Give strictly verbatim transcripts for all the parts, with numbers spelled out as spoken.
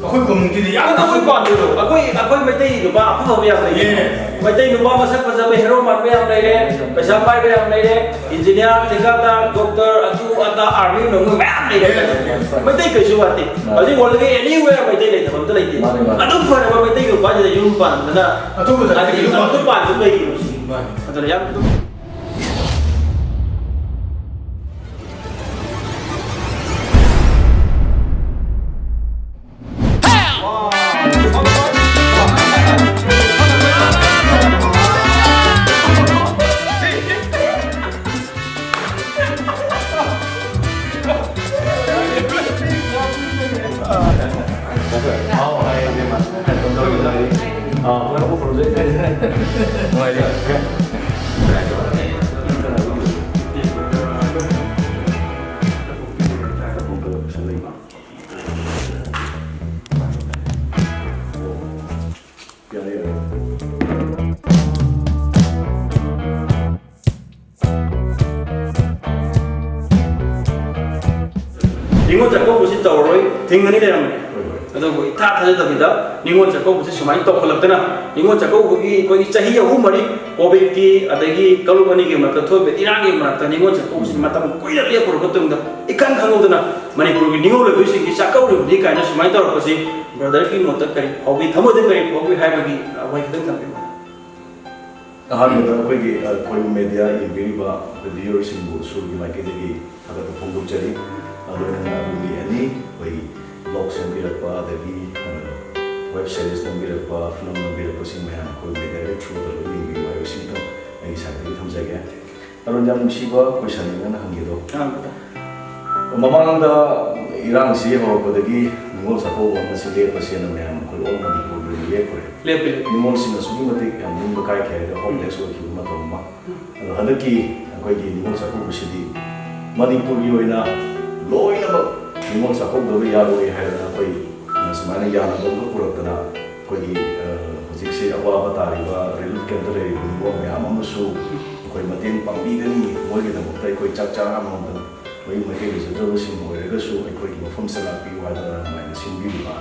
ꯑꯩꯈꯣꯏ ꯈꯨꯟꯒꯤꯗꯤ ꯌꯥꯝ ꯑꯗꯣ ꯑꯩꯈꯣꯏ ꯄꯥꯝꯗꯦꯕ꯫ ꯑꯩꯈꯣꯏ ꯑꯩꯈꯣꯏ ꯃꯩꯇꯩ ꯅꯨꯄꯥ ꯑꯐ ꯑꯐꯕ ꯌꯥꯝ ꯂꯩꯌꯦ꯫ ꯌꯦ꯫ ꯃꯩꯇꯩ ꯅꯨꯄꯥ ꯃꯁꯛ ꯐꯖꯕ, ꯍꯦꯔꯣ ꯃꯥꯟꯕ ꯌꯥꯝ ꯂꯩꯔꯦ, ꯄꯩꯁꯥ ꯄꯥꯏꯕ ꯌꯥꯝ ꯂꯩꯔꯦ, ꯏꯟꯖꯤꯅꯤꯌꯥꯔ, ꯊꯤꯀꯥꯗꯥꯔ, ꯗꯣꯛꯇꯔ, ꯑꯗꯨ ꯑꯗꯥ, ꯑꯥꯔꯃꯤ ꯅꯨꯡꯃꯤ ꯃꯌꯥꯝ ꯂꯩꯔꯦ꯫ ꯌꯦ꯫ ꯃꯩꯇꯩ ꯀꯩꯁꯨ ꯋꯥꯠꯇꯦ꯫ ꯃꯥꯅꯦ꯫ ꯍꯧꯖꯤꯛ ꯋꯥꯔꯜꯒꯤ ꯑꯦꯅꯤꯋꯦꯌꯔ ꯃꯩꯇꯩ ꯂꯩꯇꯕ ꯑꯝꯇ ꯂꯩꯇꯦ꯫ ꯃꯥꯅꯦ, ꯃꯥꯅꯦ꯫ ꯑꯗꯨꯝ ꯐꯔꯕ ꯃꯩꯇꯩ ꯅꯨꯄꯥꯁꯤꯗ ꯌꯨꯝ ꯄꯥꯟꯗꯅ ꯑꯇꯣꯞꯄ ꯖꯥꯇꯤꯗ ꯍꯥꯏꯗꯤ ꯌꯨꯝ ꯑꯗꯨ ꯄꯥꯟꯕ ꯀꯩꯒꯤꯅꯣ ꯁꯤꯅꯤ꯫ ꯃꯥꯅꯦ꯫ ꯑꯗꯨꯅ ꯌꯥꯝ ꯅꯤꯉꯣꯜ ꯆꯥꯛꯀꯧꯕꯁꯤ ꯇꯧꯔꯔꯣꯏ, ꯊꯤꯡꯒꯅꯤ ꯂꯩꯔꯝꯕꯅꯦ꯫ ꯑꯗꯨꯕꯨ ꯏꯊꯥ ꯊꯥꯖꯗꯕꯤꯗ ꯅꯤꯉꯣꯜ ꯆꯥꯛꯀꯧꯕꯁꯤ ꯁꯨꯃꯥꯏꯅ ꯇꯧꯈꯠꯂꯛꯇꯅ, ꯅꯤꯉꯣꯜ ꯆꯥꯛꯀꯧꯕꯒꯤ ꯑꯩꯈꯣꯏꯒꯤ ꯆꯍꯤ ꯑꯍꯨꯝ ꯃꯔꯤ ꯀꯣꯚꯤꯗꯀꯤ ꯑꯗꯒꯤ ꯀꯥꯡꯂꯨꯞ ꯑꯅꯤꯒꯤ ꯃꯔꯛꯇ ꯊꯣꯛꯏꯕ ꯏꯔꯥꯡꯒꯤ ꯃꯔꯛꯇ ꯅꯤꯉꯣꯜ ꯆꯥꯛꯀꯧꯕꯁꯤ ꯃꯇꯝ ꯀꯨꯏꯅ ꯂꯦꯞꯄꯨꯔꯕ ꯃꯇꯨꯡꯗ, ꯏꯈꯪ ꯈꯪꯍꯧꯗꯅ ꯃꯅꯤꯄꯨꯔꯒꯤ ꯅꯤꯉꯣꯜ ꯑꯣꯏꯕꯤꯁꯤꯡꯒꯤ ꯆꯥꯛꯀꯧꯔꯤꯕꯅꯤ ꯀꯥꯏꯅ ꯁꯨꯃꯥꯏꯅ ꯇꯧꯔꯛꯄꯁꯤ ꯕ꯭ꯔꯗꯔꯒꯤ ꯃꯣꯠꯇ ꯀꯔꯤ ꯐꯥꯎꯕꯤ, ꯊꯃꯣꯏꯗ ꯀꯔꯤ ꯐꯥꯎꯕꯤ ꯍꯥꯏꯕꯒꯤ ꯋꯥꯍꯩ ꯈꯤꯇꯪ ꯊꯝꯕꯤꯌꯨ꯫ ꯑꯍꯥꯟꯕꯗ ꯑꯩꯈꯣꯏꯒꯤ, ꯑ, ꯈꯣꯏꯕꯨ ꯃꯦꯗꯤꯌꯥ ꯌꯦꯡꯕꯤꯔꯤꯕ ꯑꯩꯈꯣꯏ ꯚꯤꯌꯨꯋꯔꯁꯤꯡꯕꯨ ꯁꯨꯔꯒꯤ ꯃꯥꯏꯀꯩꯗꯒꯤ ꯊꯥꯒꯠꯄ ꯐꯣꯡꯗꯣꯛꯆꯔꯤ꯫ ꯑ, ꯂꯣꯏꯅꯅ ꯑꯗꯣꯝꯒꯤ ꯑꯦꯅꯤ ꯑꯩꯈꯣꯏꯒꯤ ꯕ꯭ꯂꯣꯒ ꯁꯦꯝꯕꯤꯔꯛꯄ, ꯑꯗꯒꯤ, ꯑ, ꯋꯦꯕ ꯁꯤꯔꯤꯁ ꯅꯝꯕꯤꯔꯛꯄ, ꯐꯤꯂꯝ ꯅꯝꯕꯤꯔꯛꯄꯁꯤꯡ ꯃꯌꯥꯝ ꯑꯩꯈꯣꯏ ꯃꯦꯗꯤꯌꯥꯒꯤ ꯊ꯭ꯔꯨꯗ ꯂꯣꯏ ꯌꯦꯡꯕꯤꯌꯨ ꯍꯥꯏꯕꯁꯤꯃꯇꯪ ꯑꯩꯒꯤ ꯁꯥꯏꯠꯇꯒꯤ ꯊꯝꯖꯒꯦ꯫ ꯑꯔꯣꯟ, ꯌꯥꯝ ꯅꯨꯡꯁꯤꯕ ꯀꯣꯏꯁꯟꯅꯤ ꯅꯪꯅ ꯍꯪꯒꯦꯗꯣ꯫ ꯑꯍꯥꯟꯕꯗ꯫ ꯃꯃꯥꯡꯗ ꯏꯔꯥꯡꯁꯤ ꯍꯧꯔꯛꯄꯗꯒꯤ ꯅꯤꯉꯣꯜ ꯆꯥꯛꯀꯧꯕ ꯑꯃꯁꯤ ꯂꯦꯞꯄꯁꯦꯅ ꯃꯌꯥꯝ ꯑꯩꯈꯣꯏ ꯑꯣꯜ ꯃꯅꯤꯄꯨꯔꯒꯤ ꯑꯣꯏꯅ ꯂꯦꯞꯈ꯭ꯔꯦ꯫ ꯂꯦꯞꯄꯦ, ꯂꯦꯞꯄꯦ꯫ ꯅꯤꯉꯣꯜꯁꯤꯡ ꯑꯁꯨꯛꯀꯤ ꯃꯇꯤꯛ ꯌꯥꯝ ꯅꯤꯡꯕ ꯀꯥꯏꯈꯤ ꯍꯥꯏꯗꯤ ꯍꯣꯝꯂꯦꯁ ꯑꯣꯏꯈꯤꯕ ꯃꯇꯝ ꯑꯃ꯫ ꯑꯗꯣ ꯍꯟꯗꯛꯀꯤ ꯑꯩꯈꯣꯏꯒꯤ ꯅꯤꯉꯣꯜ ꯆꯥꯛꯀꯧꯕꯁꯤꯗꯤ ꯃꯅꯤꯄꯨꯔꯒꯤ ꯑꯣꯏꯅ ꯂꯣꯏꯅꯃꯛ ꯅꯤꯉꯣꯜ ꯆꯥꯛꯀꯧꯗꯕ ꯌꯥꯔꯣꯏ ꯍꯥꯏꯗꯅ ꯑꯩꯈꯣꯏ ꯁꯨꯃꯥꯏꯅ ꯌꯥꯅꯕ ꯑꯃ ꯄꯨꯔꯛꯇꯅ ꯑꯩꯈꯣꯏꯒꯤ, ꯑ, ꯍꯧꯖꯤꯛꯁꯤ ꯑꯋꯥꯕ ꯇꯥꯔꯤꯕ ꯔꯤꯂꯤꯐ ꯀꯦꯝꯞꯇ ꯂꯩꯔꯤꯕ ꯅꯤꯉꯣꯜ ꯃꯌꯥꯝ ꯑꯃꯁꯨ ꯑꯩꯈꯣꯏ ꯃꯇꯦꯡ ꯄꯥꯡꯕꯤꯒꯅꯤ, ꯃꯣꯏꯒꯤꯗꯃꯛꯇ ꯑꯩꯈꯣꯏ ꯆꯥꯛ ꯆꯥꯔꯥ ꯑꯃꯃꯝꯇꯪ ꯃꯌꯨꯝ ꯃꯀꯩ ꯂꯩꯖꯗ꯭ꯔꯕꯁꯤꯡ ꯑꯣꯏꯔꯒꯁꯨ ꯑꯩꯈꯣꯏꯒꯤ ꯃꯐꯝꯁꯤꯗ ꯂꯥꯛꯄꯤꯌꯨ ꯍꯥꯏꯗꯅ ꯑꯗꯨꯃꯥꯏꯅ ꯁꯤꯟꯕꯤꯔꯤꯕ꯫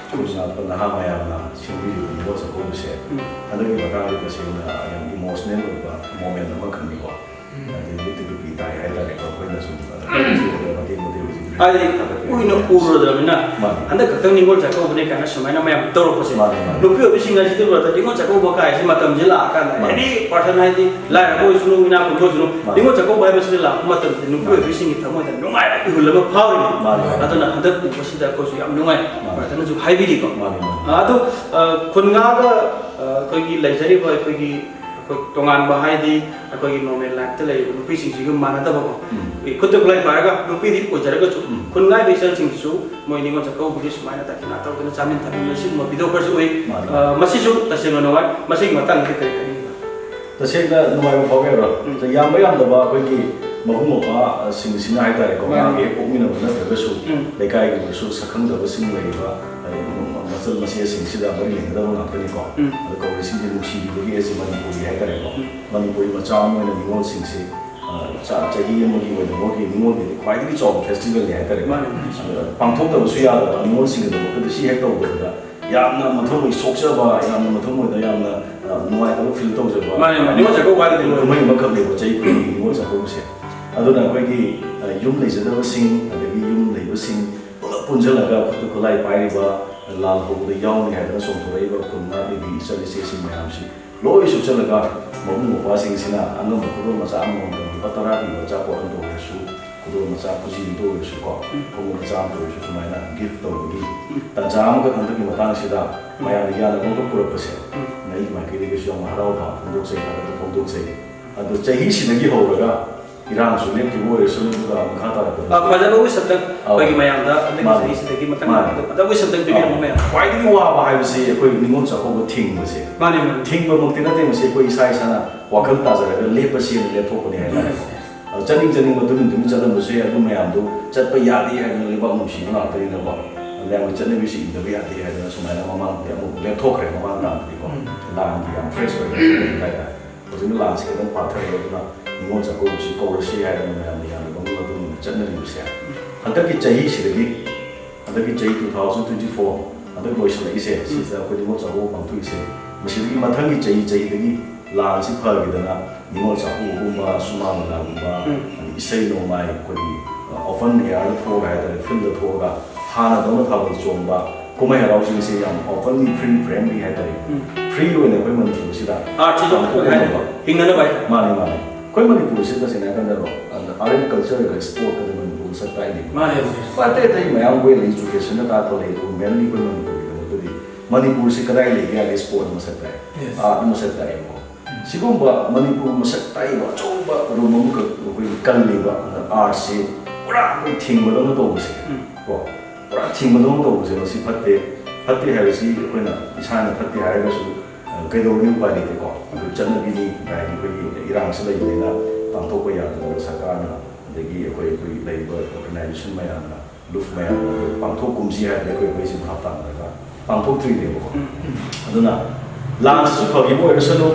ꯈꯨꯟ ꯉꯥꯛꯄ ꯅꯍꯥ ꯃꯌꯥꯝꯅ ꯁꯤꯟꯕꯤꯔꯤꯕ ꯅꯤꯉꯣꯜ ꯆꯥꯛꯀꯧꯕꯁꯦ ꯎꯝ꯫ ꯍꯟꯗꯛꯀꯤ ꯃꯇꯥꯡꯁꯤꯗ ꯇꯁꯦꯡꯅ ꯌꯥꯝ ꯏꯃꯣꯁꯅꯦꯜ ꯑꯣꯏꯕ ꯃꯣꯃꯦꯟ ꯑꯃꯈꯛꯅꯤꯀꯣ꯫ ꯎꯝ꯫ ꯍꯥꯏꯗꯤ ꯃꯤꯠꯇꯒꯤ ꯄꯤ ꯇꯥꯏ ꯍꯥꯏꯇꯥꯔꯦꯀꯣ꯫ ꯑꯩꯈꯣꯏꯅ ꯁꯨꯝ ꯑꯗꯨꯝ ꯃꯇꯦꯛ ꯃꯇꯦꯛ ꯍꯧꯖꯤꯛ ꯍꯥꯏꯗꯤ ꯊꯥꯒꯠꯄꯤꯔꯤꯕ ꯀꯨꯏꯅ ꯎꯔꯨꯗ꯭ꯔꯕꯅꯤꯅ ꯃꯥꯅꯤ꯫ ꯍꯟꯗꯛ ꯈꯛꯇꯪ ꯅꯤꯉꯣꯜ ꯆꯥꯛꯀꯧꯕꯅꯦ ꯀꯥꯏꯅ ꯁꯨꯃꯥꯏꯅ ꯃꯌꯥꯝ ꯇꯧꯔꯛꯄꯁꯦ꯫ ꯃꯥꯅꯤ, ꯃꯥꯅꯤ꯫ ꯅꯨꯄꯤ ꯑꯣꯏꯕꯤꯁꯤꯡ ꯍꯥꯏꯁꯤꯗꯤ ꯕ꯭ꯔꯗꯔ, ꯅꯤꯉꯣꯜ ꯆꯥꯛꯀꯧꯕ ꯀꯥꯏꯁꯦ ꯃꯇꯝꯁꯦ ꯂꯥꯛꯑꯀꯥꯟꯗ ꯃꯥꯅꯤ꯫ ꯑꯦꯅꯤ ꯄꯥꯔꯁꯟ ꯍꯥꯏꯗꯤ ꯂꯥꯏꯔꯕ ꯑꯣꯏꯁꯅꯨ, ꯏꯅꯥꯛ ꯈꯨꯟꯕ ꯑꯣꯏꯁꯅꯨ, ꯃꯥꯅꯤ꯫ ꯅꯤꯉꯣꯜ ꯆꯥꯛꯀꯧꯕ ꯍꯥꯏꯕꯁꯤꯗ ꯂꯥꯛꯄ ꯃꯇꯝꯗ ꯅꯨꯄꯤ ꯃꯥꯅꯤ꯫ ꯑꯣꯏꯕꯤꯁꯤꯡꯒꯤ ꯊꯃꯣꯏꯗ ꯅꯨꯡꯉꯥꯏꯕ ꯏꯍꯨꯜ ꯑꯃ ꯐꯥꯎꯔꯤꯅꯤ꯫ ꯃꯥꯅꯤ, ꯃꯥꯅꯤ꯫ ꯑꯗꯨꯅ ꯍꯟꯗꯛ ꯎꯕꯁꯤꯗ ꯑꯩꯈꯣꯏꯁꯨ ꯌꯥꯝ ꯅꯨꯡꯉꯥꯏ꯫ ꯃꯥꯅꯤ꯫ ꯕ꯭ꯔꯗꯔꯅꯁꯨ ꯍꯥꯏꯕꯤꯔꯤꯀꯣ꯫ ꯃꯥꯅꯤ, ꯃꯥꯅꯤ꯫ ꯑ, ꯑꯗꯣ, ꯑ, ꯈꯨꯟ ꯉꯥꯛꯑꯒ, ꯑ, ꯑꯩꯈꯣꯏꯒꯤ ꯂꯩꯖꯔꯤꯕ ꯑꯩꯈꯣꯏꯒꯤ ꯑꯩꯈꯣꯏ ꯇꯣꯉꯥꯟꯕ ꯍꯥꯏꯗꯤ ꯑꯩꯈꯣꯏꯒꯤ ꯅꯣꯔꯃꯦꯜ ꯂꯥꯏꯐꯇ ꯂꯩꯔꯤꯕ ꯅꯨꯄꯤꯁꯤꯡꯁꯤꯒ ꯃꯥꯟꯅꯗꯕꯀꯣ꯫ ꯎꯝ꯫ ꯑꯩꯈꯣꯏ ꯈꯨꯠꯇ ꯈꯨꯠꯂꯥꯏ ꯄꯥꯏꯔꯒ ꯅꯨꯄꯤꯗꯤ ꯑꯣꯏꯖꯔꯒꯁꯨ ꯎꯝ꯫ ꯈꯨꯟ ꯉꯥꯛꯏꯕ ꯏꯆꯜꯁꯤꯡꯁꯤꯁꯨ ꯃꯣꯏ ꯅꯤꯉꯣꯜ ꯆꯥꯛꯀꯧꯕꯒꯤ ꯁꯨꯃꯥꯏꯅ ꯗꯈꯤꯅꯥ ꯇꯧꯗꯅ ꯆꯥꯃꯤꯟ ꯊꯛꯃꯤꯟꯅ ꯁꯤꯒꯨꯝꯕ ꯚꯤꯗꯤꯑꯣ ꯈꯔꯁꯨ ꯎꯏ꯫ ꯃꯥꯅꯤ꯫ ꯑ, ꯃꯁꯤꯁꯨ ꯇꯁꯦꯡꯅ ꯅꯨꯡꯉꯥꯏ꯫ ꯃꯁꯤꯒꯤ ꯃꯇꯥꯡꯗꯗꯤ ꯀꯔꯤ ꯍꯥꯏꯅꯤꯡꯕ? ꯇꯁꯦꯡꯅ ꯅꯨꯡꯉꯥꯏꯕ ꯐꯥꯎꯋꯦ, ꯕ꯭ꯔꯣ꯫ ꯎꯝ꯫ ꯌꯥꯝꯕ ꯌꯥꯝꯗꯕ ꯑꯩꯈꯣꯏꯒꯤ ꯃꯕꯨꯡ ꯃꯧꯄ꯭ꯋꯥꯁꯤꯡꯁꯤꯅ ꯍꯥꯏꯇꯥꯔꯦꯀꯣ, ꯃꯥꯅꯤ꯫ ꯃꯥꯒꯤ ꯍꯦꯛ ꯄꯣꯛꯃꯤꯟꯅꯕ ꯅꯠꯇ꯭ꯔꯒꯁꯨ ꯎꯝ꯫ ꯂꯩꯀꯥꯏꯒꯤ ꯑꯣꯏꯔꯁꯨ ꯁꯛꯈꯪꯗꯕꯁꯤꯡ ꯂꯩꯔꯤꯕ, ꯍꯥꯏꯗꯤ ꯃꯆꯜ ꯃꯆꯦꯁꯤꯡꯁꯤꯗ ꯃꯔꯤ ꯂꯩꯅꯗꯕ ꯉꯥꯛꯇꯅꯤꯀꯣ꯫ ꯎꯝ꯫ ꯑꯗꯣ ꯀꯧꯔꯤꯁꯤꯡꯁꯦ ꯅꯨꯡꯁꯤꯕꯤꯕꯒꯤ ꯑꯩꯁꯦ ꯃꯅꯤꯄꯨꯔꯤ ꯍꯥꯏꯇꯥꯔꯦꯀꯣ꯫ ꯎꯝ꯫ ꯃꯅꯤꯄꯨꯔꯤ ꯃꯆꯥ ꯑꯃ ꯑꯣꯏꯅ ꯅꯤꯉꯣꯜꯁꯤꯡꯁꯦ, ꯑ, ꯆ-, ꯆꯍꯤ ꯑꯃꯒꯤ ꯑꯣꯏꯅ ꯃꯣꯏꯒꯤ ꯅꯤꯉꯣꯜꯒꯤꯗꯤ ꯈ꯭ꯋꯥꯏꯗꯒꯤ ꯆꯥꯎꯕ ꯐꯦꯁꯇꯤꯚꯦꯜꯅꯤ ꯍꯥꯏꯇꯥꯔꯦꯀꯣ꯫ ꯃꯥꯅꯦ, ꯃꯥꯅꯦ꯫ ꯑꯗ ꯄꯥꯡꯊꯣꯛꯇꯕꯁꯨ ꯌꯥꯗꯕ ꯅꯤꯉꯣꯜꯁꯤꯡꯒꯤꯗꯃꯛꯇꯗꯤ ꯁꯤ ꯍꯦꯛ ꯇꯧꯕꯗ ꯌꯥꯝꯅ ꯃꯊꯃꯣꯏ ꯁꯣꯛꯆꯕ, ꯌꯥꯝꯅ ꯃꯊꯃꯣꯏꯗ ꯌꯥꯝꯅ, ꯑ, ꯅꯨꯡꯉꯥꯏꯇꯕ ꯐꯤꯜ ꯇꯧꯖꯕ ꯃꯥꯅꯦ, ꯃꯥꯅꯦ꯫ ꯅꯤꯉꯣꯜ ꯆꯥꯛꯀꯧꯕ ꯍꯥꯏꯔꯗꯤ ꯂꯣꯏꯔꯦ꯫ ꯀꯨꯝꯍꯩ ꯑꯃꯈꯛꯅꯦꯕ ꯆꯍꯤ ꯈꯨꯗꯤꯡꯒꯤ ꯅꯤꯉꯣꯜ ꯆꯥꯛꯀꯧꯕꯁꯦ꯫ ꯑꯗꯨꯅ ꯑꯩꯈꯣꯏꯒꯤ, ꯑ, ꯌꯨꯝ ꯂꯩꯖꯗꯕꯁꯤꯡ, ꯑꯗꯒꯤ ꯌꯨꯝ ꯂꯩꯕꯁꯤꯡ ꯄꯨꯂꯞ ꯄꯨꯟꯁꯤꯜꯂꯒ ꯈꯨꯠꯇ ꯈꯨꯠꯂꯥꯏ ꯄꯥꯏꯔꯤꯕ, ꯂꯥꯜ ꯍꯧꯕꯗ ꯌꯥꯎꯅꯤ ꯍꯥꯏꯗꯅ ꯆꯣꯡꯊꯣꯔꯛꯏꯕ ꯈꯨꯟ ꯉꯥꯛꯂꯤꯕꯤ ꯏꯆꯜ ꯏꯆꯦꯁꯤꯡ ꯃꯌꯥꯝꯁꯤ ꯂꯣꯏ ꯁꯨꯞꯆꯜꯂꯒ ꯃꯕꯨꯡ ꯃꯧꯄ꯭ꯋꯥꯁꯤꯡꯁꯤꯅ ꯑꯉꯝꯕ ꯈꯨꯗꯣꯜ ꯃꯆꯥ ꯑꯃꯃꯝꯗ ꯂꯨꯄꯥ ꯇꯔꯥ ꯄꯤꯕ ꯑꯆꯥꯄꯣꯠ ꯑꯃꯇ ꯑꯣꯏꯔꯁꯨ, ꯈꯨꯗꯣꯜ ꯃꯆꯥ ꯈꯨꯖꯤ ꯑꯃꯇ ꯑꯣꯏꯔꯁꯨꯀꯣ, ꯎꯝ꯫ ꯈꯣꯡꯎꯞ ꯃꯆꯥ ꯑꯃꯇ ꯑꯣꯏꯔꯁꯨ ꯁꯨꯃꯥꯏꯅ ꯒꯤꯐ ꯇꯧꯕꯒꯤ ꯎꯝ꯫ ꯇꯥꯟꯖꯥ ꯑꯃꯈꯛ ꯍꯟꯗꯛꯀꯤ ꯃꯇꯥꯡꯁꯤꯗ ꯎꯝ꯫ ꯃꯌꯥꯝꯅ ꯌꯥꯅꯕ ꯑꯃꯈꯛ ꯄꯨꯔꯛꯄꯁꯦ ꯎꯝ꯫ ꯑꯩꯒꯤ ꯃꯥꯏꯀꯩꯗꯒꯤꯁꯨ ꯌꯥꯝꯅ ꯍꯔꯥꯎꯕ ꯐꯣꯡꯗꯣꯛꯆꯩ, ꯊꯥꯒꯠꯄ ꯐꯣꯡꯗꯣꯛꯆꯩ꯫ ꯑꯗꯣ ꯆꯍꯤꯁꯤꯗꯒꯤ ꯍꯧꯔꯒ ꯏꯔꯥꯡꯁꯨ ꯂꯦꯞꯈꯤꯕ ꯑꯣꯏꯔꯁꯨ, ꯑꯗꯨꯒ ꯃꯈꯥ ꯇꯥꯔꯛꯄꯗ ꯑ, ꯐꯖꯅ ꯋꯤꯁ ꯑꯝꯇꯪ ꯑꯧ꯫ ꯑꯩꯈꯣꯏꯒꯤ ꯃꯌꯥꯝꯗ ꯍꯟꯗꯛꯀꯤ ꯃꯥꯅꯤ꯫ ꯆꯍꯤꯁꯤꯗꯒꯤ ꯃꯊꯪ ꯃꯥꯅꯤ꯫ ꯃꯊꯪ ꯐꯖꯅ ꯋꯤꯁ ꯑꯝꯇꯪ ꯄꯤꯕꯤꯔꯝꯃꯣ ꯑꯧ꯫ ꯃꯌꯥꯝ꯫ ꯈ꯭ꯋꯥꯏꯗꯒꯤ ꯋꯥꯕ ꯍꯥꯏꯕꯁꯤ ꯑꯩꯈꯣꯏ ꯅꯤꯉꯣꯜ ꯆꯥꯛꯀꯧꯕ ꯊꯤꯡꯕꯁꯦ꯫ ꯃꯥꯅꯤ, ꯃꯥꯅꯤ꯫ ꯊꯤꯡꯕꯃꯛꯇꯤ ꯅꯠꯇꯦ, ꯃꯁꯤ ꯑꯩꯈꯣꯏ ꯏꯁꯥ ꯏꯁꯥꯅ ꯋꯥꯈꯜ ꯇꯥꯖꯔꯒ ꯂꯦꯞꯄꯁꯦꯅ ꯂꯦꯞꯊꯣꯛꯄꯅꯤ ꯍꯥꯏꯇꯥꯔꯦꯀꯣ꯫ ꯃꯥꯅꯤ꯫ ꯑꯗꯣ ꯆꯠꯅꯤꯡ ꯆꯠꯅꯤꯡꯕ ꯇꯨꯃꯤꯟ ꯇꯨꯃꯤꯟ ꯆꯠꯂꯝꯕꯁꯨ ꯌꯥꯏ, ꯑꯗꯨ ꯃꯌꯥꯝꯗꯣ ꯆꯠꯄ ꯌꯥꯗꯦ ꯍꯥꯏꯗꯅ ꯂꯩꯕꯥꯛ ꯅꯨꯡꯁꯤꯕ ꯉꯥꯛꯇꯅꯤꯅꯀꯣ꯫ ꯃꯌꯥꯝꯒꯤ ꯆꯠꯅꯕꯤꯁꯤ ꯏꯟꯗꯕ ꯌꯥꯗꯦ ꯍꯥꯏꯗꯅ ꯁꯨꯃꯥꯏꯅ ꯃꯃꯥꯡꯗꯗꯤ ꯑꯃꯨꯛ ꯂꯦꯞꯊꯣꯛꯈ꯭ꯔꯦ, ꯃꯃꯥꯡ ꯇꯥꯕꯗꯗꯤꯀꯣ꯫ ꯎꯝ꯫ ꯂꯥꯟꯒꯤ ꯌꯥꯝ ꯐ꯭ꯔꯦꯁ ꯑꯣꯏꯕ ꯍꯥꯏꯇꯥꯔꯦ꯫ ꯍꯧꯖꯤꯛꯅ ꯂꯥꯟꯁꯤ ꯈꯤꯇꯪ ꯄꯥꯊꯔꯦ, ꯑꯗꯨꯅ ꯅꯤꯉꯣꯜ ꯆꯥꯛꯀꯧꯕꯁꯤ ꯀꯧꯔꯁꯤ ꯍꯥꯏꯗꯅ ꯃꯌꯥꯝꯅ ꯌꯥꯅꯕꯒꯤ ꯃꯇꯨꯡ ꯏꯟꯅ ꯆꯠꯅꯔꯤꯕꯁꯦ꯫ ꯍꯟꯗꯛꯀꯤ ꯆꯍꯤꯁꯤꯗꯒꯤ, ꯍꯟꯗꯛꯀꯤ ꯆꯍꯤ two thousand twenty four, ꯍꯟꯗꯛ ꯂꯣꯏꯁꯤꯜꯂꯛꯏꯁꯦ, ꯁꯤꯁꯤꯗ ꯑꯩꯈꯣꯏ ꯅꯤꯉꯣꯜ ꯆꯥꯛꯀꯧꯕ ꯄꯥꯡꯊꯣꯛꯏꯁꯦ, ꯃꯁꯤꯗꯒꯤ ꯃꯊꯪꯒꯤ ꯆꯍꯤ ꯆꯍꯤꯗꯒꯤ ꯂꯥꯟꯁꯤ ꯐꯈꯤꯗꯅ ꯅꯤꯉꯣꯜ ꯆꯥꯛꯀꯧꯕꯒꯨꯝꯕ, ꯁꯨꯃꯥꯡ ꯂꯤꯂꯥꯒꯨꯝꯕ, ꯎꯝ꯫ ꯑꯗꯩ ꯏꯁꯩ ꯅꯣꯡꯃꯥꯏ, ꯑꯩꯈꯣꯏꯒꯤ, ꯑ, open airꯗ ꯊꯣꯛꯑꯒ ꯍꯥꯏꯇꯥꯔꯦ, fieldꯗ ꯊꯣꯛꯑꯒ ꯍꯥꯟꯅꯗꯧꯅ ꯊꯥꯕꯜ ꯆꯣꯡꯕ, ꯀꯨꯝꯍꯩ ꯍꯔꯥꯎꯁꯤꯡꯁꯤ ꯌꯥꯝ openly, free, friendly ꯍꯥꯏꯇꯥꯔꯦ, ꯎꯝ꯫ Free ꯑꯣꯏꯅ ꯑꯩꯈꯣꯏ ꯃꯅꯤꯄꯨꯔꯁꯤꯗ ꯄꯥꯡꯊꯣꯛꯄ ꯉꯝꯕ꯫ ꯍꯤꯡꯅꯅꯕ ꯍꯥꯏꯇꯥꯔꯦ꯫ ꯃꯥꯅꯤ, ꯃꯥꯅꯤ꯫ ꯑꯩꯈꯣꯏ ꯃꯅꯤꯄꯨꯔꯁꯤꯗ ꯇꯁꯦꯡꯅ ꯍꯥꯏꯔ ꯀꯥꯟꯗ, ꯑ, art and cultureꯒ sportꯒꯗꯤ ꯃꯅꯤꯄꯨꯔ ꯃꯁꯛ ꯇꯥꯛꯏꯅꯦ꯫ ꯃꯥꯅꯦ, ꯃꯥꯅꯦ꯫ ꯑꯇꯩ ꯑꯇꯩ ꯃꯌꯥꯝ ꯑꯩꯈꯣꯏ educationꯗ ꯇꯥꯛꯄ ꯂꯩ, ꯑꯗꯨꯕꯨ mainly ꯑꯩꯈꯣꯏ ꯃꯅꯤꯄꯨꯔꯒꯤ ꯀꯩꯅꯣꯗꯗꯤ ꯃꯅꯤꯄꯨꯔꯁꯤ ꯀꯗꯥꯏ ꯂꯩꯒꯦ ꯍꯥꯏꯔꯗꯤ sportꯅ ꯃꯁꯛ ꯇꯥꯛꯑꯦ, Yes. Artꯅ ꯃꯁꯛ ꯇꯥꯛꯑꯦꯕꯀꯣ꯫ ꯁꯤꯒꯨꯝꯕ ꯃꯅꯤꯄꯨꯔ ꯃꯁꯛ ꯇꯥꯛꯏꯕ ꯑꯆꯧꯕ room ꯑꯃꯈꯛ ꯑꯩꯈꯣꯏꯒꯤ ꯀꯜꯂꯤꯕ artꯁꯤ ꯄꯨꯔꯥ ꯑꯩꯈꯣꯏ ꯊꯤꯡꯕꯗꯧꯅ ꯇꯧꯕꯁꯦ, ꯎꯝ꯫ ꯀꯣ, ꯄꯨꯔꯥ ꯊꯤꯡꯕꯗꯧꯅ ꯇꯧꯕꯁꯦ ꯃꯁꯤ ꯐꯠꯇꯦ꯫ ꯐꯠꯇꯦ ꯍꯥꯏꯕꯁꯤ ꯑꯩꯈꯣꯏꯅ ꯏꯁꯥꯅ ꯐꯠꯇꯦ ꯍꯥꯏꯔꯒꯁꯨ, ꯑ, ꯀꯩꯗꯧꯔꯨꯅꯤ, ꯎꯄꯥꯏ ꯂꯩꯇꯦꯀꯣ꯫ ꯑꯗꯨ ꯆꯠꯅꯕꯤꯅꯤ ꯀꯥꯏꯅ ꯑꯩꯈꯣꯏꯒꯤ ꯏꯔꯥꯡꯁꯤ ꯂꯩꯕꯅꯤꯅ ꯄꯥꯡꯊꯣꯛꯄ ꯌꯥꯗꯕ ꯁꯔꯀꯥꯔꯅ, ꯑꯗꯒꯤ ꯑꯩꯈꯣꯏ, ꯑꯩꯈꯣꯏ ꯂꯩꯔꯤꯕ organization ꯃꯌꯥꯝꯅ, ꯂꯨꯞ ꯃꯌꯥꯝꯅ ꯑꯩꯈꯣꯏ ꯄꯥꯡꯊꯣꯛꯀꯨꯝꯁꯤ ꯍꯥꯏꯔꯒ ꯑꯩꯈꯣꯏ, ꯑꯩꯈꯣꯏꯁꯤ ꯚꯥꯞ ꯇꯥꯅꯔꯒ ꯄꯥꯡꯊꯣꯛꯇ꯭ꯔꯤꯅꯦꯕꯀꯣ꯫ ꯎꯝ꯫ ꯑꯗꯨꯅ ꯂꯥꯟꯁꯤꯁꯨ ꯐꯈꯤꯕ ꯑꯣꯏꯔꯁꯅꯨ,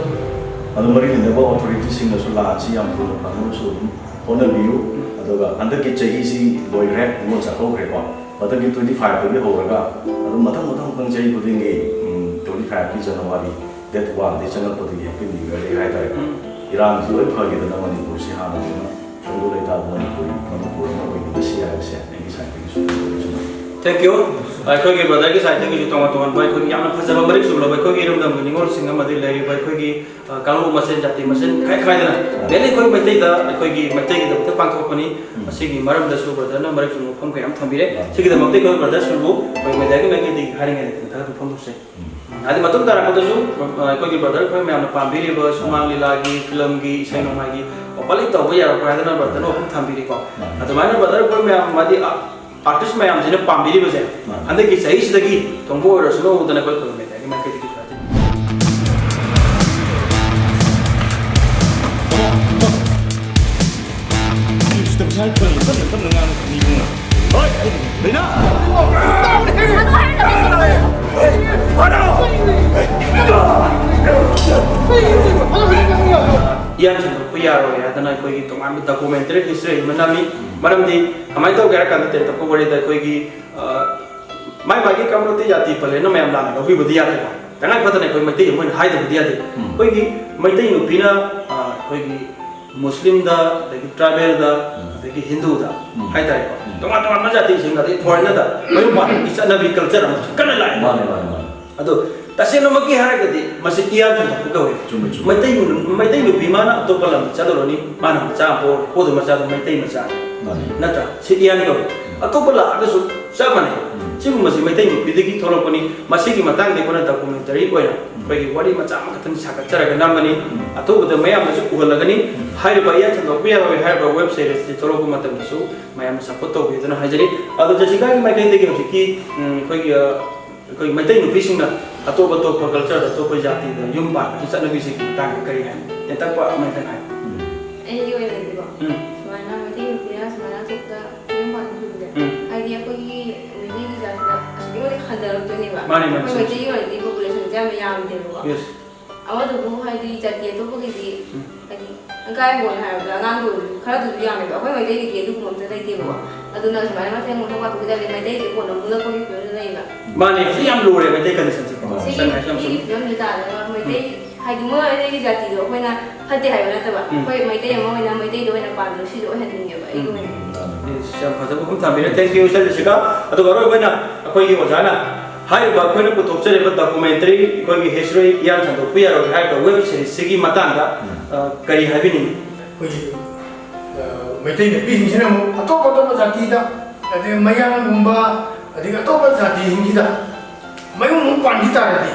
ꯑꯗꯨ ꯃꯔꯤ ꯂꯩꯅꯕ authorityꯁꯤꯡꯅꯁꯨ ꯂꯥꯟꯁꯤ ꯌꯥꯝ ꯊꯨꯅ ꯐꯅꯕꯁꯨ ꯑꯗꯨꯝ ꯍꯣꯠꯅꯕꯤꯌꯨ꯫ ꯎꯝ꯫ ꯑꯗꯨꯒ ꯍꯟꯗꯛꯀꯤ ꯆꯍꯤꯁꯤ ꯂꯣꯏꯈ꯭ꯔꯦ, ꯅꯤꯉꯣꯜ ꯆꯥꯛꯀꯧꯈ꯭ꯔꯦꯀꯣ꯫ ꯃꯊꯪꯒꯤ twenty fiveꯇꯒꯤ ꯍꯧꯔꯒ ꯑꯗꯨꯝ ꯃꯊꯪ ꯃꯊꯪ ꯃꯊꯪ ꯆꯍꯤ ꯈꯨꯗꯤꯡꯒꯤ, ꯎꯝ, twenty fiveꯀꯤ January date oneꯗꯒꯤ ꯆꯪꯉꯛꯄꯗꯒꯤ Happy New Yearꯗꯒꯤ ꯍꯥꯏꯇꯥꯔꯦꯀꯣ꯫ ꯎꯝ꯫ ꯏꯔꯥꯡꯁꯤ ꯂꯣꯏ ꯐꯈꯤꯗꯅ ꯃꯅꯤꯄꯨꯔꯁꯤ ꯍꯥꯟꯅꯗꯧꯅ ꯇꯪꯗꯨ ꯂꯩꯇꯥꯕ ꯃꯅꯤꯄꯨꯔꯤ, ꯃꯅꯤꯄꯨꯔ ꯑꯃ ꯑꯣꯏꯃꯤꯟꯅꯁꯤ ꯍꯥꯏꯕꯁꯦ ꯑꯩꯒꯤ sideꯇꯒꯤꯁꯨ ꯊꯝꯖꯒꯦ꯫ Thank you꯫ ꯑꯩꯈꯣꯏꯒꯤ brotherꯒꯤ sideꯇꯒꯤꯁꯨ ꯇꯣꯉꯥꯟ ꯇꯣꯉꯥꯟꯕ ꯑꯩꯈꯣꯏꯒꯤ ꯌꯥꯝꯅ ꯐꯖꯕ ꯃꯔꯤꯛ ꯆꯨꯝꯂꯕ ꯑꯩꯈꯣꯏꯒꯤ ꯏꯔꯝꯗꯝꯒꯤ ꯅꯤꯉꯣꯜꯁꯤꯡ ꯑꯃꯗꯤ ꯂꯩꯔꯤꯕ ꯑꯩꯈꯣꯏꯒꯤ, ꯑ, ꯀꯥꯡꯂꯨꯞ ꯃꯁꯦꯟ, ꯖꯥꯇꯤ ꯃꯁꯦꯟ ꯈꯥꯏ ꯈꯥꯏꯗꯅ, mainly ꯑꯩꯈꯣꯏ ꯃꯩꯇꯩꯗ, ꯑꯩꯈꯣꯏꯒꯤ ꯃꯩꯇꯩꯒꯤꯗꯃꯛꯇ ꯄꯥꯡꯊꯣꯛꯄꯅꯤ꯫ ꯎꯝ꯫ ꯑꯁꯤꯒꯤ ꯃꯔꯝꯗꯁꯨ brotherꯅ ꯃꯔꯤꯛ ꯆꯨꯝꯕ ꯋꯥꯐꯝ ꯀꯌꯥ ꯑꯃ ꯊꯝꯕꯤꯔꯦ꯫ ꯎꯝ꯫ ꯁꯤꯒꯤꯗꯃꯛꯇ ꯑꯩꯈꯣꯏ brotherꯁꯤꯡꯕꯨ ꯑꯩꯈꯣꯏ mediaꯒꯤ ꯃꯥꯏꯀꯩꯗꯒꯤ ꯍꯥꯏꯔꯤꯉꯩꯗ ꯊꯥꯒꯠꯄ ꯐꯣꯡꯗꯣꯛꯆꯩ꯫ ꯎꯝ꯫ ꯑꯗꯩ ꯃꯇꯨꯡ ꯇꯥꯔꯛꯄꯗꯁꯨ, ꯑ, ꯑꯩꯈꯣꯏꯒꯤ brother ꯑꯩꯈꯣꯏ ꯃꯌꯥꯝꯅ ꯄꯥꯝꯕꯤꯔꯤꯕ ꯁꯨꯃꯥꯡ ꯂꯤꯂꯥꯒꯤ, filmꯒꯤ, ꯏꯁꯩ ꯅꯣꯡꯃꯥꯏꯒꯤ openly ꯇꯧꯕ ꯌꯥꯔꯛꯄ꯭ꯔꯥ ꯍꯥꯏꯗꯅ brotherꯅ ꯋꯥꯐꯝ ꯊꯝꯕꯤꯔꯤꯀꯣ꯫ ꯃꯥꯅꯤ꯫ ꯑꯗꯨꯃꯥꯏꯅ brother ꯑꯩꯈꯣꯏ ꯃꯌꯥꯝ, ꯃꯥꯗꯤ ꯑ-, artist ꯃꯌꯥꯝꯁꯤꯅ ꯄꯥꯝꯕꯤꯔꯤꯕꯁꯦ, ꯃꯥꯅꯤ꯫ ꯍꯟꯗꯛꯀꯤ ꯆꯍꯤꯁꯤꯗꯒꯤ ꯇꯣꯡꯕ ꯑꯣꯏꯔꯁꯅꯨꯗꯅ ꯑꯩꯈꯣꯏ ꯈꯨꯔꯨꯝꯃꯦ꯫ ꯑꯗꯒꯤ ꯃꯥꯏꯀꯩꯗꯒꯤꯁꯨ ꯍꯥꯏꯖꯔꯤ꯫ ꯎꯁꯤꯠꯇꯕ ꯁꯥꯏ, ꯇꯞꯅ, ꯇꯞꯅ, ꯇꯞꯅ ꯉꯥꯡꯉꯨ, ꯏꯕꯨꯡꯉꯣ꯫ ꯍꯣꯏ, ꯂꯩꯅꯥ! ꯏꯌꯥꯟ ꯁꯟꯗꯣꯛꯄ ꯌꯥꯔꯣꯏ ꯍꯥꯏꯗꯅ ꯑꯩꯈꯣꯏꯒꯤ ꯇꯣꯉꯥꯟꯕ documentary history ꯑꯃ ꯅꯝꯃꯤ꯫ ꯃꯔꯝꯗꯤ ꯀꯃꯥꯏꯅ ꯇꯧꯒꯦ ꯍꯥꯏꯔ ꯀꯥꯟꯗ, ꯇꯦꯟꯇꯛꯄ ꯋꯥꯔꯤꯗ ꯑꯩꯈꯣꯏꯒꯤ, ꯑ, ꯃꯥꯏ ꯃꯥꯒꯤ ꯀꯝꯃ꯭ꯌꯨꯅꯤꯇꯤ ꯖꯥꯇꯤ ꯄꯜꯂꯦꯅ ꯃꯌꯥꯝ ꯂꯥꯟꯅ ꯂꯧꯕꯤꯕꯗꯤ ꯌꯥꯗꯦꯀꯣ꯫ ꯇꯉꯥꯏ ꯐꯗꯅ ꯑꯩꯈꯣꯏ ꯃꯩꯇꯩ ꯑꯃ ꯑꯣꯏꯅ ꯍꯥꯏꯗꯕꯗꯤ ꯌꯥꯗꯦ꯫ ꯎꯝ꯫ ꯑꯩꯈꯣꯏꯒꯤ ꯃꯩꯇꯩ ꯅꯨꯄꯤꯅ, ꯑ, ꯑꯩꯈꯣꯏꯒꯤ ꯃꯨꯁꯂꯤꯝꯗ, ꯑꯗꯒꯤ ꯇ꯭ꯔꯥꯏꯕꯦꯜꯗ, ꯎꯝ꯫ ꯑꯗꯒꯤ ꯍꯤꯟꯗꯨꯗ ꯎꯝ꯫ ꯍꯥꯏꯇꯥꯔꯦꯀꯣ꯫ ꯎꯝ꯫ ꯇꯣꯉꯥꯟ ꯇꯣꯉꯥꯟꯕ ꯖꯥꯇꯤꯁꯤꯡ, ꯑꯗꯩ ꯐꯣꯔꯦꯟꯅꯔꯗ ꯃꯌꯨꯝ ꯄꯥꯟꯕꯒꯤ ꯆꯠꯅꯕꯤ, ꯀꯜꯆꯔ ꯑꯃꯁꯨ ꯀꯟꯅ ꯂꯥꯛꯑꯦ꯫ ꯃꯥꯅꯦ, ꯃꯥꯅꯦ, ꯃꯥꯅꯦ꯫ ꯑꯗꯣ ꯇꯁꯦꯡꯅꯃꯛꯀꯤ ꯍꯥꯏꯔꯒꯗꯤ ꯃꯁꯤ ꯏꯌꯥꯟ ꯊꯝꯕ ꯀꯧꯋꯦ꯫ ꯆꯨꯝꯃꯦ, ꯆꯨꯝꯃꯦ꯫ ꯃꯩꯇꯩ ꯅꯨ-, ꯃꯩꯇꯩ ꯅꯨꯄꯤ ꯃꯥꯅ ꯑꯇꯣꯞꯄ ꯂꯝꯗ ꯆꯠꯂꯨꯔꯅꯤ, ꯃꯥꯅ ꯃꯆꯥ ꯑꯃ ꯄꯣꯛꯑꯒ ꯄꯣꯛꯇꯣꯏ ꯃꯆꯥꯗꯣ ꯃꯩꯇꯩ ꯃꯆꯥꯅꯤ꯫ ꯃꯥꯅꯦ꯫ ꯅꯠꯇ꯭ꯔꯥ? ꯁꯤ ꯏꯌꯥꯟ ꯀꯧꯋꯦ꯫ ꯎꯝ꯫ ꯑꯇꯣꯞꯄ ꯂꯥꯛꯑꯒꯁꯨ ꯆꯞ ꯃꯥꯟꯅꯩ꯫ ꯎꯝ꯫ ꯁꯤꯒꯨꯝꯕꯁꯤ ꯃꯩꯇꯩ ꯅꯨꯄꯤꯗꯒꯤ ꯊꯣꯛꯂꯛꯄꯅꯤ꯫ ꯃꯁꯤꯒꯤ ꯃꯇꯥꯡꯗ ꯑꯩꯈꯣꯏꯅ ꯗꯣꯀꯨꯃꯦꯟꯇꯔꯤ ꯑꯣꯏꯅ ꯎꯝ꯫ ꯑꯩꯈꯣꯏꯒꯤ ꯋꯥꯔꯤ ꯃꯆꯥ ꯑꯃꯈꯛꯇꯪ ꯁꯥꯒꯠꯆꯔꯒ ꯅꯝꯕꯅꯤ꯫ ꯎꯝ꯫ ꯑꯊꯨꯕꯗ ꯃꯌꯥꯝꯗꯁꯨ ꯎꯍꯜꯂꯒꯅꯤ꯫ ꯎꯝ꯫ ꯍꯥꯏꯔꯤꯕ ꯏꯌꯥꯟ ꯊꯝꯗꯣꯛꯄ ꯌꯥꯔꯣꯏ ꯍꯥꯏꯔꯤꯕ ꯋꯦꯕ ꯁꯦꯔꯤꯁꯁꯤ ꯊꯣꯛꯂꯛꯄ ꯃꯇꯝꯗꯁꯨ ꯃꯌꯥꯝꯅ ꯁꯞꯄꯣꯔꯠ ꯇꯧꯕꯤꯗꯨꯅ ꯍꯥꯏꯖꯔꯤ꯫ ꯑꯗꯣ ꯖꯦꯁꯤꯀꯥꯒꯤ ꯃꯥꯏꯀꯩꯗꯒꯤ ꯍꯧꯖꯤꯛꯀꯤ, ꯎꯝ, ꯑꯩꯈꯣꯏꯒꯤ, ꯑ, ꯑꯩꯈꯣꯏ ꯃꯩꯇꯩ ꯅꯨꯄꯤꯁꯤꯡꯅ ꯑꯇꯣꯞ ꯑꯇꯣꯞꯄ ꯀꯜꯆꯔꯗ, ꯑꯇꯣꯞꯄ ꯖꯥꯇꯤꯗ ꯌꯨꯝ ꯄꯥꯟꯕꯒꯤ ꯆꯠꯅꯕꯤꯁꯤꯒꯤ ꯃꯇꯥꯡꯗ ꯀꯔꯤ ꯍꯥꯏ? ꯇꯦꯟꯇꯛꯄ ꯑꯃ ꯍꯦꯛꯇ ꯍꯥꯏ꯫ ꯎꯝ꯫ ꯑꯩꯒꯤ ꯑꯣꯏꯅꯗꯤꯀꯣ, ꯎꯝ꯫ ꯁꯨꯃꯥꯏꯅ ꯃꯩꯇꯩ ꯅꯨꯄꯤꯅ ꯁꯨꯃꯥꯏꯅ ꯑꯇꯣꯞꯄꯗ ꯌꯨꯝ ꯄꯥꯟꯕ ꯍꯧꯕꯁꯦ, ꯎꯝ꯫ ꯍꯥꯏꯗꯤ ꯑꯩꯈꯣꯏꯒꯤ ꯃꯩꯇꯩꯒꯤ ꯖꯥꯇꯤꯗ ꯑꯁꯨꯛꯀꯤ ꯃꯇꯤꯛ ꯍꯟꯊꯔꯛꯇꯣꯏꯅꯦꯕ꯫ ꯃꯥꯅꯦ, ꯃꯥꯅꯦ, ꯑꯩꯈꯣꯏ ꯆꯨꯝꯃꯤ, ꯃꯩꯇꯩꯒꯤ ꯆꯨꯝꯃꯤ꯫ ꯑꯣꯏꯅꯗꯤ ꯄꯣꯄꯨꯂꯦꯁꯟꯁꯦ ꯌꯥꯝ ꯌꯥꯝꯗꯦꯕꯀꯣ꯫ ꯌꯦꯁ꯫ ꯑꯃꯗꯨꯕꯨ ꯍꯥꯏꯗꯤ ꯖꯥꯇꯤ ꯑꯇꯣꯞꯄꯒꯤꯗꯤ, ꯎꯝ꯫ ꯍꯥꯏꯗꯤ ꯏꯀꯥꯏꯕꯣꯟ ꯍꯥꯏꯔꯕꯗ ꯑꯉꯥꯡꯗꯣ ꯈꯔꯗꯨꯁꯨ ꯌꯥꯝꯃꯦꯕ, ꯑꯩꯈꯣꯏ ꯃꯩꯇꯩꯒꯤꯗꯤ ꯑꯗꯨꯒꯨꯝꯕ ꯑꯝꯇ ꯂꯩꯇꯦꯕꯀꯣ꯫ ꯑꯗꯨꯅ ꯁꯨꯃꯥꯏꯅ ꯃꯊꯦꯜ ꯃꯊꯦꯜ ꯄꯥꯊꯣꯛꯈꯤꯗ ꯂꯩ, ꯃꯩꯇꯩꯒꯤ ꯀꯣꯟꯅ ꯃꯨꯜꯂꯛꯄꯒꯤ ꯐꯤꯕꯝꯗ ꯂꯩꯌꯦꯕ꯫ ꯃꯥꯅꯦ, ꯍꯧꯖꯤꯛ ꯌꯥꯝ ꯂꯨꯔꯦ ꯃꯩꯇꯩ ꯀꯟꯗꯤꯁꯟꯁꯦꯀꯣ꯫ ꯁꯤꯒꯤ, ꯁꯦꯡꯅ ꯍꯥꯏꯔꯁꯨ ꯌꯥꯝ ꯁꯤꯒꯤ ꯆꯨꯝꯃꯦ꯫ ꯐꯤꯕꯝꯁꯤ ꯇꯥꯗꯅ ꯃꯩꯇꯩ, ꯎꯝ꯫ ꯍꯥꯏꯗꯤ ꯃꯣꯏ ꯑꯇꯩꯒꯤ ꯖꯥꯇꯤꯗꯣ ꯑꯩꯈꯣꯏꯅ ꯐꯠꯇꯦ ꯍꯥꯏꯕ ꯅꯠꯇꯕ, ꯎꯝ꯫ ꯑꯩꯈꯣꯏ ꯃꯩꯇꯩ ꯑꯃ ꯑꯣꯏꯅ ꯃꯩꯇꯩꯗ ꯑꯣꯏꯅ ꯄꯥꯟꯕꯗꯣ ꯁꯤꯗ ꯑꯣꯏꯍꯟꯅꯤꯡꯉꯦꯕ ꯑꯩꯒꯤ ꯎꯝ꯫ ꯑꯣꯏꯅꯗꯤ꯫ ꯌꯦꯁ, ꯌꯥꯝ ꯐꯖꯕ ꯋꯥꯐꯝ ꯊꯝꯕꯤꯔꯦ꯫ Thank you, ꯏꯆꯟ ꯖꯦꯁꯤꯀꯥ꯫ ꯑꯗꯨꯒ ꯑꯔꯣꯏꯕ ꯑꯣꯏꯅ ꯑꯩꯈꯣꯏꯒꯤ ꯑꯣꯖꯥꯅ ꯍꯥꯏꯔꯤꯕ ꯑꯩꯈꯣꯏꯅ ꯄꯨꯊꯣꯛꯆꯔꯤꯕ ꯗꯣꯀꯨꯃꯦꯟꯇꯔꯤ, ꯑꯩꯈꯣꯏꯒꯤ ꯍꯤꯁꯇ꯭ꯔꯤ ꯏꯌꯥꯟ ꯊꯟꯗꯣꯛꯄ ꯌꯥꯔꯣꯏ ꯍꯥꯏꯔꯤꯕ ꯋꯦꯕ ꯁꯦꯔꯤꯁꯁꯤꯒꯤ ꯃꯇꯥꯡꯗ, ꯎꯝ꯫ ꯑ, ꯀꯔꯤ ꯍꯥꯏꯕꯤꯅꯤꯡꯉꯤ? ꯑꯩꯈꯣꯏꯒꯤ, ꯑ, ꯃꯩꯇꯩ ꯅꯨꯄꯤꯁꯤꯡꯁꯤꯅ ꯑꯃꯨꯛ ꯑꯇꯣꯞ ꯑꯇꯣꯞꯄ ꯖꯥꯇꯤꯗ, ꯑꯗꯩ ꯃꯌꯥꯡꯒꯨꯝꯕ, ꯑꯗꯒꯤ ꯑꯇꯣꯞꯄ ꯖꯥꯇꯤꯁꯤꯡꯁꯤꯗ ꯃꯌꯨꯝ ꯑꯃꯨꯛ ꯄꯥꯟꯈꯤ ꯇꯥꯔꯗꯤ,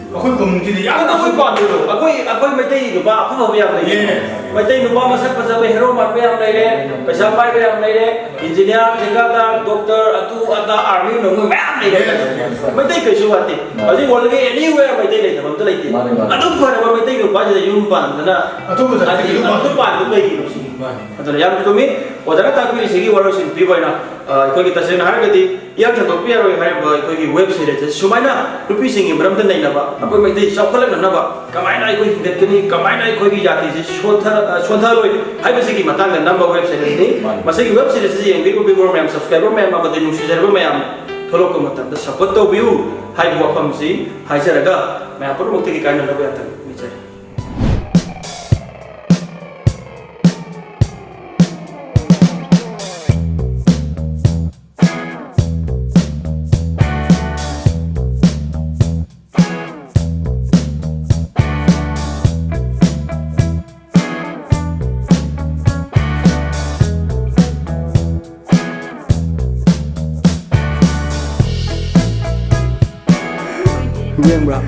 ꯑꯩꯈꯣꯏ ꯀꯝꯃ꯭ꯌꯨꯅꯤꯇꯤꯗ ꯌꯥꯝꯅ ꯑꯩꯈꯣꯏ ꯄꯥꯝꯖꯕ, ꯑꯩꯈꯣꯏ, ꯑꯩꯈꯣꯏ ꯃꯩꯇꯩ ꯅꯨꯄꯥ ꯑꯐꯕ ꯌꯥꯝ ꯂꯩꯌꯦ꯫ ꯌꯦꯁ꯫ ꯃꯩꯇꯩ ꯅꯨꯄꯥ ꯃꯁꯛ ꯐꯖꯕ, ꯍꯦꯔꯣ ꯃꯥꯟꯕ ꯌꯥꯝ ꯂꯩꯔꯦ, ꯄꯩꯁꯥ ꯄꯥꯏꯕ ꯌꯥꯝ ꯂꯩꯔꯦ, ꯏꯟꯖꯤꯅꯤꯌꯥꯔ, ꯊꯤꯀꯥꯗꯥꯔ, ꯗꯣꯛꯇꯔ, ꯑꯗꯨ ꯑꯗꯥ, ꯑꯥꯔꯃꯤ ꯅꯨꯡꯃꯤ ꯃꯌꯥꯝ ꯂꯩꯔꯦ꯫ Yes, yes, yes. ꯃꯩꯇꯩ ꯀꯩꯁꯨ ꯋꯥꯠꯇꯦ꯫ ꯃꯥꯅꯦ꯫ ꯍꯧꯖꯤꯛ ꯋꯥꯔꯜꯒꯤ ꯑꯦꯅꯤꯋꯦꯌꯔ ꯃꯩꯇꯩ ꯂꯩꯇꯕ ꯑꯝꯇ ꯂꯩꯇꯦ꯫ ꯃꯥꯅꯦ, ꯃꯥꯅꯦ꯫ ꯑꯗꯨꯝ ꯐꯔꯕ ꯃꯩꯇꯩ ꯅꯨꯄꯥꯁꯤꯗ ꯌꯨꯝ ꯄꯥꯟꯗꯅ, ꯃꯥꯅꯦ꯫ ꯍꯥꯏꯗꯤ, ꯌꯨꯝ ꯄꯥꯟꯕ ꯀꯩꯒꯤꯅꯣ ꯁꯤꯅꯤ꯫ ꯃꯥꯅꯦ꯫ ꯑꯗꯨꯅ ꯌꯥꯝ ꯆꯨꯝꯃꯤ꯫ ꯑꯣꯖꯥꯅ ꯇꯥꯛꯄꯤꯔꯤꯁꯤꯒꯤ ꯋꯥꯔꯣꯏꯁꯤꯟ ꯄꯤꯕ ꯑꯣꯏꯅ ꯑ, ꯑꯩꯈꯣꯏꯒꯤ ꯇꯁꯦꯡꯅ ꯍꯥꯏꯔꯒꯗꯤ ꯏꯌꯥꯡ ꯊꯥꯡꯗꯣꯛꯄ ꯌꯥꯔꯣꯏ ꯍꯥꯏꯔꯤꯕ ꯑꯩꯈꯣꯏꯒꯤ ꯋꯦꯕ ꯁꯤꯔꯤꯁ ꯑꯁꯤ ꯁꯨꯃꯥꯏꯅ ꯅꯨꯄꯤꯁꯤꯡꯒꯤ ꯃꯔꯝꯗ ꯅꯩꯅꯕ, ꯑꯩꯈꯣꯏ ꯃꯩꯇꯩ ꯆꯥꯎꯈꯠꯂꯛꯅꯅꯕ ꯀꯃꯥꯏꯅ ꯑꯩꯈꯣꯏ ꯍꯤꯡꯒꯠꯀꯅꯤ, ꯀꯃꯥꯏꯅ ꯑꯩꯈꯣꯏꯒꯤ ꯖꯥꯇꯤꯁꯤ ꯁꯣꯟꯊ-, ꯑ, ꯁꯣꯟꯊꯔꯣꯏ ꯍꯥꯏꯕꯁꯤꯒꯤ ꯃꯇꯥꯡꯗ ꯅꯝꯕ ꯋꯦꯕ ꯁꯤꯔꯤꯁꯅꯤ꯫ ꯃꯥꯅꯤ꯫ ꯃꯁꯤꯒꯤ ꯋꯦꯕ ꯁꯤꯔꯤꯁ ꯑꯁꯤ ꯌꯦꯡꯕꯤꯔꯤꯕ viewer ꯃꯌꯥꯝ, subscriber ꯃꯌꯥꯝ ꯑꯃꯗꯤ ꯅꯨꯡꯁꯤꯖꯔꯕ ꯃꯌꯥꯝꯅ ꯊꯣꯛꯂꯛꯄ ꯃꯇꯝꯗ support ꯇꯧꯕꯤꯌꯨ ꯍꯥꯏꯕ ꯋꯥꯐꯝꯁꯤ ꯍꯥꯏꯖꯔꯒ ꯃꯌꯥꯝ ꯄꯨꯝꯅꯃꯛꯇꯒꯤ ꯀꯥꯏꯅꯅꯕ ꯌꯥꯊꯪ ꯅꯤꯖꯔꯤ꯫ ꯌꯦꯡꯕ꯭ꯔꯥ?